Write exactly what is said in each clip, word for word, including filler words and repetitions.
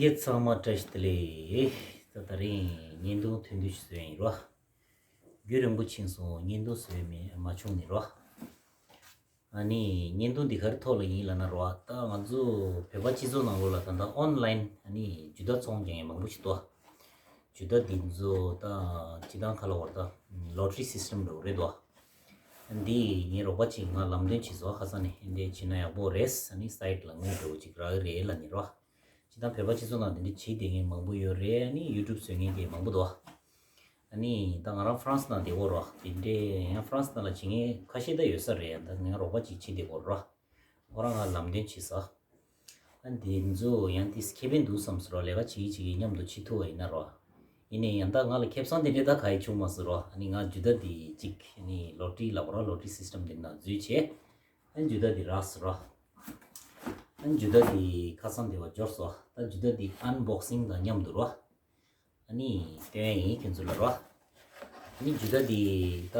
ཁྱེད་ཚང་མ་བཀྲ་ཤིས་བདེ་ལེགས། ད་ད་རིང་བརྙན་ཐུང་ཐུང་ཐུང་ཞིག་བཟོས་ཡིན་རོ། རྒྱུན་རིང་པོ་ཕྱིན་སོང་། བརྙན་ཐུང་བཟོས་མེད་མ་བྱུང་ནི་རོ། ཨ་ནི་བརྙན་ཐུང་འདི་ག་རེ་ཐོག་ལ་ཡིན་ལབ་ན་རོ། ད་ང་ཚོ་བོད་པ་སྤྱི་ཚོགས་ནང་ལོགས་ལ་ད་ལྟ་ཨོན་ལན་ཨ་ནི་ཇུ་ད་ཚོང་རྒྱག་མཁན་མང་པོ་ཞིག་འདུག་ཇུ་ད་འདི་ཚོ་ད་སྤྱི་བཏང་ཁ་ལ་བར་ད་ལོ་ཊ་རི་སི་སི་ཊམ་འདྲ་བོ་རེད་འདུག་འདི་ངའི་རོགས་པ་ཅིག་ང་ལམ་སྟོན་བྱས་སོང་། ཁ་སང་ནས་འདི་བྱས་ན་ཡག་པོ་རེད། ཨ་ནི་སའིཊ་ལ་དངུལ་འདྲ་བོ་ཅིག་རག་གི་རེད་ལབ་ནི་རོ། སྤྱི་བཏང་བོད་པ་སྤྱི་ཚོགས་ནང་འདི་འདྲ་བྱེད་བསྡད་མཁན་མང་པོ་ཡོད་རེད། ཨ་ནི་ཡུ་ཊུབ་བཟོ་མཁན་དེ་མང་པོ་འདུག་ཨ་ནི་ད་ང་རང་ཧྥ་རན་སི་ནང་བསྡད་ཡོད་རོ། དེ་འདྲས་ཡང་ཧྥ་རན་སི་ནང་ལ་བྱེད་མཁན་ཁ་ཤས་ད་ཡོད་ས་རེད། ད་ངའི་རོགས་པ་ཅིག་བྱེད་བསྡད་ཡོད་རོ། ཁོ་རང་ང་ལམ་སྟོན་བྱས་སོང་། ཨ་འདི་ཚོ་ཡང་དེ་ཁེ་ཕན་འདུག་བསམ་སོང་རོ། ལས་ཀ་བྱེད་ཀྱི་བྱེད་ཀྱི་མཉམ་དུ་བྱེད་ཐུབ་པ་ཡིན་ན་རོ། ཡིན་ནའི་ཡང་ད་ང་ལ་ཁེ་བཟང་དེ་འདྲས་ད་ག་ཡེ་བྱུང་མ་སོང་རོ། ཨ་ནི་ང་ཇུ་ད་འདི་ཅིག་ཨ་ནི་ལོ་ཊ་རི་ལབ་རོ། ལོ་ཊ་རི་སི་སི་ཊམ་འདི་ནང་འཛུལ་བྱས། ཨ་ཇུ་ད་འདི་རག་སོང་རོ། ཨ་ཇུ་ད་འདི་ཁ་སང་དེ་བ་འབྱོར་སོང་། ད་ཇུ་ད་འདི་ཨན་བོག་སིང་དང་མཉམ་དུ་རོ། ཨ་ནི་སྟོན་ཡ་ཡིན་ཁྱོད་ཚོ་ལ་རོ། ཨ་ནི་ཇུ་ད་འདི་ད་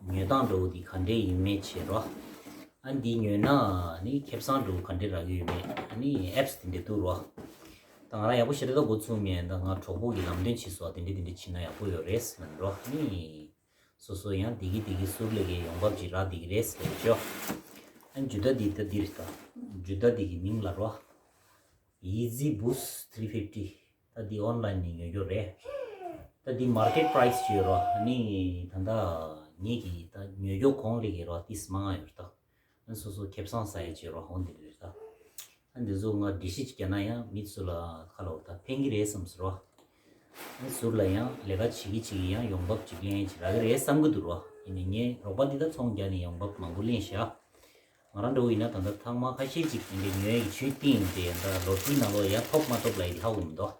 ཉོ་སྟངས་འདྲ་བོ་འདི་ག་འདྲས་ཡིན་མིན་བྱས་རོ། ཨ་འདི་ཉོས་ན་ཨ་ནི་ཁེ་བཟང་འདྲ་བོ་ག་འདྲས་རག་གི་ཡོད་མེད། ཨ་ནི་ཨེབ་སི་དེ་འདྲས་འདུག་རོ། ད་ང་རང་ཡག་པོ་ཞེ་དྲག་ད་འགོ་ཚུགས་མེད། ད་ང་གྲོགས་པོ་གིས་ལམ་སྟོན་བྱས་སོང་། དེ་འདྲས་དེ་འདྲས་བྱས་ན་ཡག་པོ་ཡོད་རེད་ཟེར་ལབ་ནི་རོ། ཨ་ནི་སོ་སོ་ཡང་བདེ་སྐྱིད་བདེ་སྐྱིད་ཟུར་ལས་ཀའི་ཡོང་འབབ་ཅིག་རག་བསྡད་ཀྱི་རེད་ཟེར་ཅོ། ཨ་ཇུ་ད་འདི་ད་འདི་རེད་ད། ཇུ་ད་འདི་གི་མིང་ལ་རོ། Easy Boost three fifty། ད་འདི་ཨོན་ལན་ནས་ཉོ་རྒྱུ་རེད། ད་འདི་མར་ཀེཊ་པ་རའི་སི་ཡོད་རོ། ཨ་ནི་ད་ལྟ་ངེད་ཀྱིས་ད་ཉོ་རྒྱུ་གོང་ལས་ཀྱི་རོ་ཏིས་མང་ང་ཡོད་ད། ཨ་སོ་སོ་ཁེ་བཟང་ཟ་ཡ་བྱེད་རོགས་འོང་འདི་རེད་ད། ཨ་འདི་ཚོ་ང་འགྲེལ་བཤད་ཅིག་རྒྱག་ན་ཡང་མི་ཚོ་ལ་ཁ་ལོ་ད་ཕན་གྱི་རེད་བསམ་ཟེར་རོ། ཨ་ཟུར་ལ་ཡང་ལས་ཀ་བྱེད་ཀྱི་བྱེད་ཀྱི་ཡང་ཡོང་འབབ་ཅིག་ལེན་ཡ་ཅིག་རག་གི་རེད་བསམ་གྱི་འདུག་རོ། ཡིན་ནའི་ངས་རོགས་པ་འདི་ད་ཚོང་རྒྱག་ནས་ཡོང་འབབ་མང་པོ་ལེན་ཤག་ང་རང་འདྲ་བོ་ཡིན་ན་ད་ལྟ་ཐེངས་མ་ཁ་ཤས་ཅིག་འདི་འདྲའི་ཉོ་ཡ་གི་ཇུས་བཏིང་ཡོང་དེ་ད་ལོ་ཊ་རི་ནང་ལོགས་ཡར་ཐོབ་མ་ཐོབ་ལབ་ཡ་དེ་ཧ་གོ་མི་འདུག་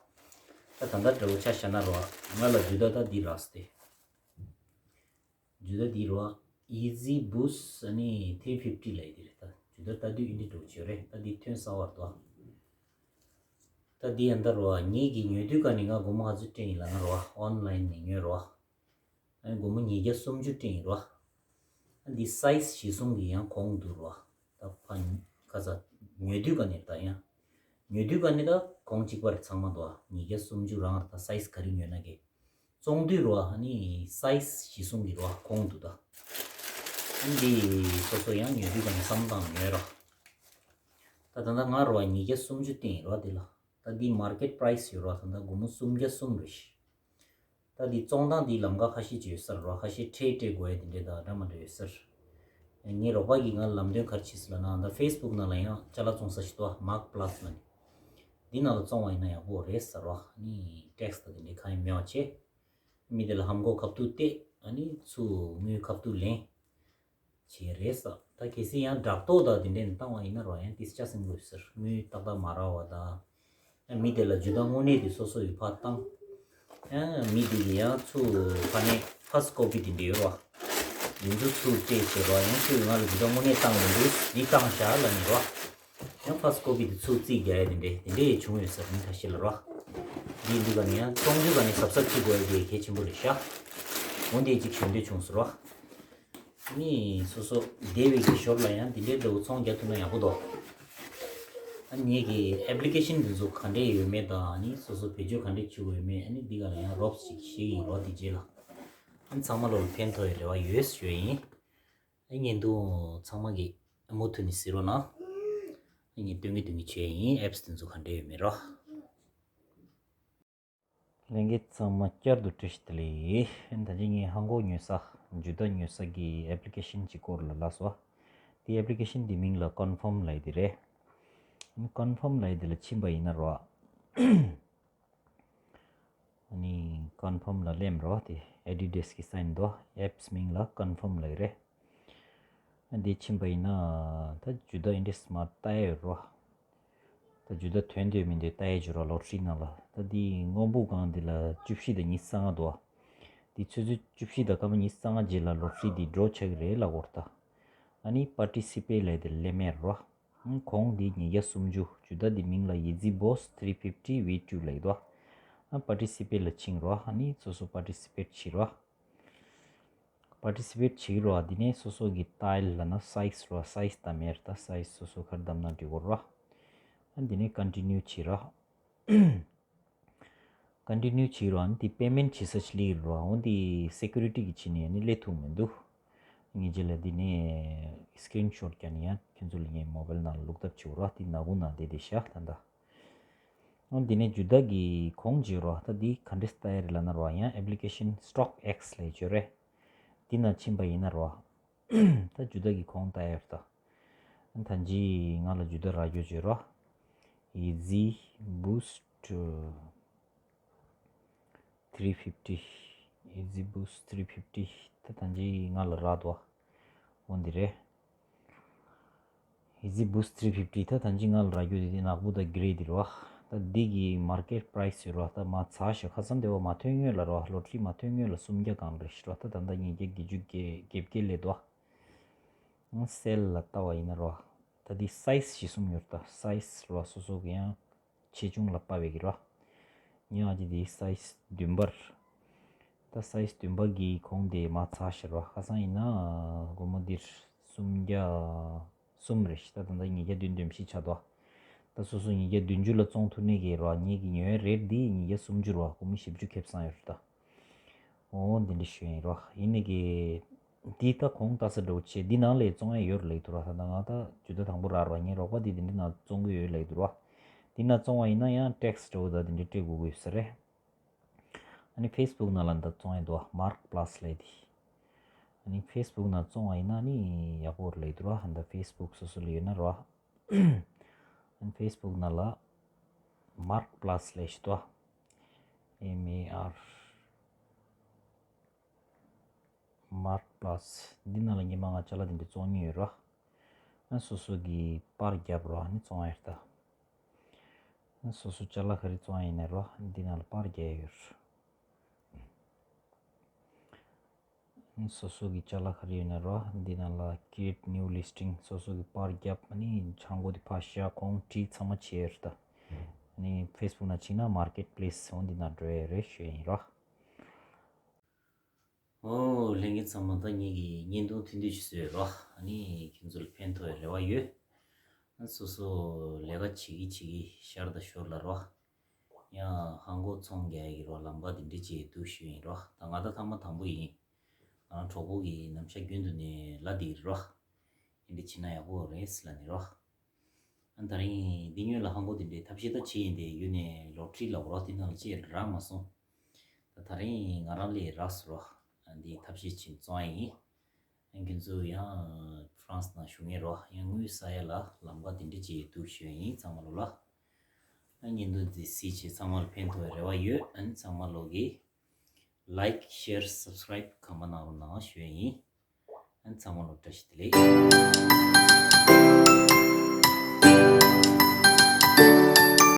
ད་ད་ལྟ་འདྲ་བོ་ཆ་བཞག་ན་རོ། ང་ལ་ཇུ་ད་ད་འདི་རག་སྟེ། ཇུ་ད་འདི་རོ། Easy Boost ཨ་ནི་three fifty ལབ་ཡ་དེ་རེད་ད། ཇུ་ད་ལྟ་དུས་ཨིན་དྲི་འགྲོ་བྱོས་རེད། ད་འདི་ཐོན་གསར་བར་དོ། ད་འདི་ཡང་ད་རོ། ངེད་ཀྱིས་ཉོ་དུས་ག་ནས་ང་སྒོར་མོ་ག་ཚོད་སྤྲད་ཡིན་ལབ་ན་རོ། ཨོན་ལན་ནས་ཉོས་རོ། ཨ་ནི་སྒོར་མོ་ཉིས་བརྒྱ་སུམ་ཅུ་སྤྲད་ཡིན་རོ། ཨ་འདི་སའི་ཛི་གཞི་བཟུང་གི་ཡང་གོང་འདུག་རོ། ད་ཕ་ཁ་ཚ་ཉོ་དུས་ག་ནས་ད་ཡང་། ཉོ་དུས་ག་ནས་ད་གོང་གཅིག་པ་རེད་ཚང་མ་དོ། ཉིས་བརྒྱ་སུམ་ཅུ་རང་རེད། ད་སའི་ཛི་ག་རེ་ཉོས་ན་གི་བཙོང་དུས་རོ། ཨ་ནི་སའི་ཛི་གཞི་བཟུང་གི་རོ་གོང་འདུག་ད། ཨ་འདི་སོ་སོ་ཡང་ཉོ་དུས་ག་ནས་བསམ་བློ་བཏང་ཉོས་རོ། ད་ད་ལྟ་ང་རོ་ཉིས་བརྒྱ་སུམ་ཅུ་བཏིང་རོ་འདི་ལ། ད་འདི་མར་ཀེཊ་པ་རའི་སི་ཡོད་རོ། ད་ལྟ་སྒོར་མོ་སུམ་བརྒྱ་གསུམ་རེད་ཤི། ད་འདི་བཙོང་སྟངས་འདི་ལམ་ཁ་ཁ་ཤས་ཅིག་ཡོད་ས་རེད་རོ། ཁ་ཤས་ཁྲལ་སྤྲད་དགོས་ཡ་དེ་འདྲས་དང་འདྲ་མ་འདྲ་ཡོད་ས་རེད། ངའི་རོགས་པ་གིས་ང་ལམ་སྟོན་ག་རེ་བྱས་སོང་ལབ་ན། ད་ཕེ་སི་བུག་ནང་ལ་ཡང་ཅ་ལག་བཙོང་ས་ཞིག་འདུག་མཱག་པ་ལ་སི་ལབ་ནས། འདི་ནང་ལ་བཙོང་བ་ཡིན་ན་ཡག་པོ་རེད་ཟེར་རོ། ཨ་ནི་ཊེག་སི་དང་དེ་འདྲས་གང་ཡང་མེད་པ་བྱས། མི་དེ་ལ་ཧམ་གོ་ཁ་ཐུག་སྟེར། ཨ་ནི་ཚུར་དངུལ་ཁ་ཐུག་ལེན། བྱས་རེད་ས། ད་གལ་སྲིད་ཡང་སྦྲག་ཐོག་དང་དེ་འདྲས་ནས་བཏང་བ་ཡིན་ན་རོ། ཡང་ཏིས་ཆ་སེམས་དགོས་ཟེར། དངུལ་ཏག་ཏག་མ་རག་པ་དང་། ཡང་མི་དེ་ལ་ཇུ་ད་དངོས་གནས་དེ་སོ་སོ་ཡི་ཕར་བཏང་། ཡང་མི་དེ་གིས་ཡང་ཚུར་ཕ་ནས་ཕ་སི་ཀོ་པི་དེ་འདྲས་ཡོད་རོ། དེ་ཚོ་ཚུར་སྤྲད་བྱས་རོ། ཡང་ཁྱོད་ང་ལ་ཇུ་ད་དངོས་གནས་བཏང་མི་འདུག་འདི་བཏང་བཞག་ལབ་ནས་རོ། ཡང་ཕ་སི་ཀོ་པི་དེ་ཚུར་རྩིས་རྒྱག་ཡ་དེ་འདྲས་དེ་འདྲས་བྱུང་ཡོད་ཟེར། མི་ཁ་ཤས་ལ་རོ། འདི་འདི་ག་ནས་ཡང་བཙོང་རྒྱུ་ག་ནས་གཟབ་གཟབ་བྱེད་དགོས་ཡ་དེ་གལ་ཆེན་པོ་རེད་ཤག་འོ་འདི་གཅིག་ཞུ་འདོད་བྱུང་ཟེར་རོ། ནི་སོ་སོ་བསྡད་པའི་གི་ཞོར་ལ་ཡང་འདི་འདྲའི་འདྲ་བོ་ཚོང་རྒྱག་ཐུབ་ན་ཡག་པོ་འདུག་ཨ་ནི་ངེད་ཀྱི་ཨེབ་ལི་ཀེ་ཤན་འདི་ཚོ་ག་འདྲས་ཡོད་མེད་དང་། ཨ་ནི་སོ་སོ་བེད་སྤྱོད་ག་འདྲས་བྱེད་དགོས་ཡོད་མེད། ཨ་ནི་འདི་ག་ལ་ཡང་རོབ་ཅིག་ཤེས་ཡིན་རོ། འདི་རྗེས་ལ་ཨ་ནི་ཚང་མ་ལོ་ལ་ཕན་ཐོགས་ཡའི་རེ་བ་ཡོད་ཞུ་ཡ་ཡིན། ཨ་ནི་འདུག་ཚང་མ་གི་མུ་མཐུད་ནས་གཟིགས་རོགས་གནང་། ཨ་ནི་སྟོན་གི་སྟོན་གི་བྱེད་ཡ་ཡིན། ཨེབ་སི་འདི་ཚོ་ག་འདྲས་ཡོད་མེད་རོ། ལྷན་རྒྱས་ཚང་མ་བསྐྱར་དུ་བཀྲ་ཤིས་བདེ་ལེགས། ད་ཅི་ངས་ཧང་གོ་ཉོ་ས་ཇུ་ད་ཉོ་ས་གི་ཨེབ་ལི་ཀེ་ཤན་གྱི་སྐོར་ལ་ལབ་སོང་། དེ་ཨེབ་ལི་ཀེ་ཤན་དེ་མིང་ལ་ཀོན་ཕོམ་ལབ་ཡ་དེ་རེད། ཀོན་ཕོམ་ལབ་ཡ་དེ་ལ་ཕྱིན་པ་ཡིན་ན་རོ། ཨ་ནི་ཀོན་ཕོམ་ལ་སླེབས་རོ། དེ་ཨེ་ཌི་ཌ་སི་གི་སའིན་འདུག་ཨེབ་སི་མིང་ལ་ཀོན་ཕོམ་ལབ་ཡ་རེད། འདི་ཕྱིན་པ་ཡིན་ན་ད་ཇུ་ད་ཨིན་ཌི་སི་མར་ལྟ་ཡ་ཡོད་རོ། ད་ཇུ་ད་ཐོན་འདོད་མི་འདོད་ལྟ་ཡ་ཇུ་རོ་ལོ་ཊ་རི་ནང་ལ། ད་འདི་སྔོན་འབུག་སྒང་འདི་ལ་བཅུ་བཞི་དང་ཉི་ཤུ་རྩ་ལྔ་འདུག་འདི་ཆུ་ཚོད་བཅུ་བཞི་དང་སྐར་མ་ཉི་ཤུ་རྩ་ལྔ་རྗེས་ལ་ལོ་ཊ་རི་འདི་ཌོ་ཆགས་ཀྱི་རེད་ལབ་ཀྱི་ཡོད་རེད་ད། ཨ་ནི་པར་ཊི་སི་པེཊ་ལབ་ཡ་དེ་ལ་སླེབས་མེད་རོ། ཨང་གོང་འདི་ཉིས་བརྒྱ་སུམ་ཅུ། ཇུ་ད་འདི་མིང་ལ་ཡི་ཛི་བོ་སི་ཐི་རི་ཕིབ་ཊི་ཝི་ཊུ་ལབ་ཀྱི་འདུག་ཨ་པར་ཊི་སི་པེཊ་ལ་ཕྱིན་རོ། ཨ་ནི་སོ་སོ་པར་ཊི་སི་པེཊ་བྱེད་རོ། པར་ཊི་སི་པེཊ་བྱེད་ཀྱི་རོ། འདི་ནས་སོ་སོ་གི་སྟའིལ་ལབ་ན་སའི་ཛི་རོ། སའི་ཛི་དང་མེར་ད་སའི་ཛི་སོ་སོ་ག་རེ་བདམས་ན་འགྲིག་གི་རོ། ཨ་འདི་ནས་ཀོན་ཊི་ནིའུ་བྱེད་རོ། ཀོན་ཊི་ནིའུ་བྱེད་རོགས། ཨ་ནི་དེ་པེ་མེན་ཊི་བྱེད་ས་ཞིག་སླེབས་རོགས། འོ་འདི་སེ་ཀུ་རི་ཊི་གི་ཆེད་ནས་ཨ་ནི་སླེབས་ཐུབ་མི་འདུག་ངས་རྗེས་ལ་འདི་ནས་སི་ཀི་རིན་ཤོཊ་རྒྱག་ནས་ཡང་ཁྱོད་ཚོ་ལ་ངའི་མོ་བེལ་ནང་ལ་བླུག་ཐབས་བྱེད་རོགས། དེ་ནག་ཁུང་ནང་བསྡད་བསྡད་ཤག་ད་ལྟ། འོ་འདི་ནས་ཇུ་ཏ་གི་གོང་བརྗེ་རོགས། ད་འདི་ག་འདྲས་ལྟ་ཡ་རེད་ལབ་ན་རོགས། ཡང་ཨེབ་ལི་ཀེ་ཤན་སི་ཊོག་ཨེག་སི་ལབ་ཡ་ཅིག་ཡོད་རེད། འདི་ནང་ཕྱིན་པ་ཡིན་ན་རོགས། ད་ཇུ་ཏ་གི་གོང་ལྟ་ཡ་རེད་ད། ད་ཅི་ང་ལ་ཇུ་ཏ་རག་རྒྱུ་བྱེད་རོགས། Easy Boost three fifty, Easy Boost three fifty ད་ད་ཅི་ང་ལ་རག་འདུག་འོ་འདི་རེད། Easy Boost three fifty ད་ད་ཅི་ང་ལ་རག་རྒྱུ་དེ་དེ་ནག་པོ་ད་གྷི་རེ་དེ་རེད་བ། ད་འདི་གི་མར་ཀེཊ་པ་རའི་སི་ཡོད་རོགས། ད་མ་ཚ་ཞིག་ཁ་སང་དེ་བ་མ་ཐོན་སྔོན་ལ་རོགས། ལོ་ཊ་རི་མ་ཐོན་སྔོན་ལ་སུམ་བརྒྱ་གང་རེད་ཤི་རོགས། ད་ད་ལྟ་ཉིས་བརྒྱ་བརྒྱད་ཅུ་གྱ་བརྒྱད་སླེབས་འདུག་སེལ་ལ་ལྟ་བ་ཡིན་ན་རོ། ད་འདི་སའི་ཛི་ཞིག་གསུམ་ཡོད་རེད། ད་སའི་ཛི་རོ་སོ་སོ་གི་ཡང་ཆེ་ཆུང་ལ་དཔག་པའི་གི་རོ། ཉི་མ་གཅིག་འདི་སའི་ཛི་བདུན་པར། ད་སའི་ཛི་བདུན་པ་གི་གོང་དེ་མ་ཚ་ཤར་བ། ཁ་སང་ཡིན་ན་སྒོར་མོ་འདིར་སུམ་བརྒྱ་གསུམ་རེད་ཤི། ད་ད་ལྟ་ཉིས་བརྒྱ་བདུན་བདུན་བཞི་ཆགས་འདུག་ད་སོ་སོ་ཉིས་བརྒྱ་བདུན་ཅུ་ལ་བཙོང་ཐུབ་ནས་གི་རོ། ངེད་ཀྱི་ཉོ་ཡ་རེད་འདི་ཉིས་བརྒྱ་སུམ་ཅུ་རོ། སྒོར་མོ་བཞི་བཅུ་ཁེབས་སང་ཡོད་རེད་ད། འོ་འདི་འདྲ་ཞུ་ཡིན་རོ། ཡིན་ནི་གི་འདི་ད་གོང་ལྟ་ས་འདྲ་བོ་ཆེ། འདི་ནང་ལས་བཙོང་ཡ་ཡོད་རེད་ལབ་འདུག་རོ། ད་ང་ད་ཇུ་ཏ་དང་པོ་རག་རོ། ངའི་རོགས་པ་འདི་འདི་འདྲ་ནང་བཙོང་གི་ཡོད་ལབ་འདུག་རོ། འདི་ནང་བཙོང་བ་ཡིན་ན་ཡང་ཊེག་སི་འདྲ་བོ་ད་འདི་འདྲ་སྤྲད་དགོས་ཀྱི་ཡོད་ས་རེད། ཨ་ནི་ཕེ་སི་བུག་ནང་ལ་འདི་བཙོང་ཡ་འདུག་མར་ཀེཊ་པ་ལ་སི་ལབ་འདི། ཨ་ནི་ཕེ་སི་བུག་ནང་བཙོང་བ་ཡིན་ན་ནི་ཡག་པོ་རེད་ལབ་འདུག་རོ། འདི་ཕེ་སི་བུག་སོ་སོ་ལ་ཡོད་ན་རོ། ཨ་ནི་ཕེ་སི་བུག་ནང་ལ་མར་ཀེཊ་པ་ལ་སི་ལབ་ཞིག་འདུག་ཨེམ་ཨེ་ཨར། མར་ཀེཊ་པ་ལ་སི། འདི་ནང་ལ་ཉི་མ་ང་ཅ་ལག་འདི་འདྲ་བཙོང་མྱོང་ཡོད་རོ། ཨ་སོ་སོ་གི་པར་བརྒྱབ་རོ། ཨ་ནི་བཙོང་ཡ་རེད་ད། ཨ་སོ་སོ་ཅ་ལག་ག་རེ་བཙོང་ཡ་ཡིན་ན་རོ། འདི་ནང་ལ་པར་བརྒྱབ་ཡོད་རོ། ཨ་སོ་སོ་གི་ཅ་ལག་ག་རེ་ཡོད་ན་རོ། འདི་ནང་ལ་Create New Listing སོ་སོ་གི་པར་བརྒྱབ། ཨ་ནི་ཧང་གོ་འདི་ཕར་བཞག་གོང་བྲིས་ཚང་མ་བྱས་ཡོད་རེད་ད། ཨ་ནི་ཕེ་སི་བུག་ནང་ཕྱིན་ན་མར་ཀེཊ་པ་ལ་སི་འོ་འདི་ནང་འགྲོ་ཡ་རེད་ཞུ་ཡ་ཡིན་རོ། ཨོ་ལྷན་རྒྱས་ཚང་མ། ད་ངེད་ཀྱི་བརྙན་ཐུང་ཐུང་ཐུང་ཞིག་བཟོས་རོ། ཨ་ནི་ཁྱེད་ཚོ་ལ་ཕན་ཐོགས་ཡ་རེ་བ་ཡོད། ཨ་སོ་སོ་ལས་ཀ་བྱེད་ཀྱི་བྱེད་ཀྱི་ཤར་དང་ཤོར་ལ་རོ། ཡང་ཧང་གོ་ཚོང་རྒྱག་ཡ་གི་རོ། ལམ་ཁ་འདི་འདྲ་ཅིག་འདུག་ཞུ་ཡིན་རོ། ད་ང་ད་ཐེངས་མ་དང་པོ་ཡིན། ང་རང་གྲོགས་པོ་གི་ནམ་ཞག་རྒྱུན་དུ་ནས་ལབ་བསྡད་ཀྱི་རེད་རོ། འདི་འདྲ་བྱེད་ན་ཡག་པོ་རེད་ཟེར་ལབ་ནས་རོ། ཨ་ད་རིང་འདི་སྔོན་ལ་ཧང་གོ་དེ་འདྲའི་ཐབས་ཤེས་ད་བྱས་ཡིན་ཏེ་ཡུལ་ནས་ལོ་ཊ་རི་ལབ་རོགས་དེ་ནང་ལ་ཅིག་རག་མ་སོང་། ད་ད་རིང་ང་རང་ལ་རག་སོང་རོགས། ཨ་འདི་ཐབས་ཤེས་བྱས་བཙོང་ཡ་ཡིན། ཨ་ཁྱེད་ཚོ་ཡང་ཧྥ་རན་སི་ནང་བཞུགས་མཁན་རོགས། ཡང་དངུལ་ཟ་ཡ་ལ་ལམ་ཁ་དེ་འདྲ་ཅིག་འདུག་ཞུ་ཡ་ཡིན་ཚང་མ་ལོ་ལ། ཨ་བརྙན་ཐུང་འདི་གཟིགས་བྱས་ཚང་མ་ལ་ཕན་ཐོགས་རེ་བ་ཡོད། ཨ་ཚང་མ་ལོ་གི་ལའིཀ་ཤེར་སབ་སི་ཀ་རའིབ་གང་མ་གནང་རོགས་གནང་ཞུ་ཡ་ཡིན། ཨ་ཚང་མ་ལོ་བཀྲ་ཤིས་བདེ་ལེགས།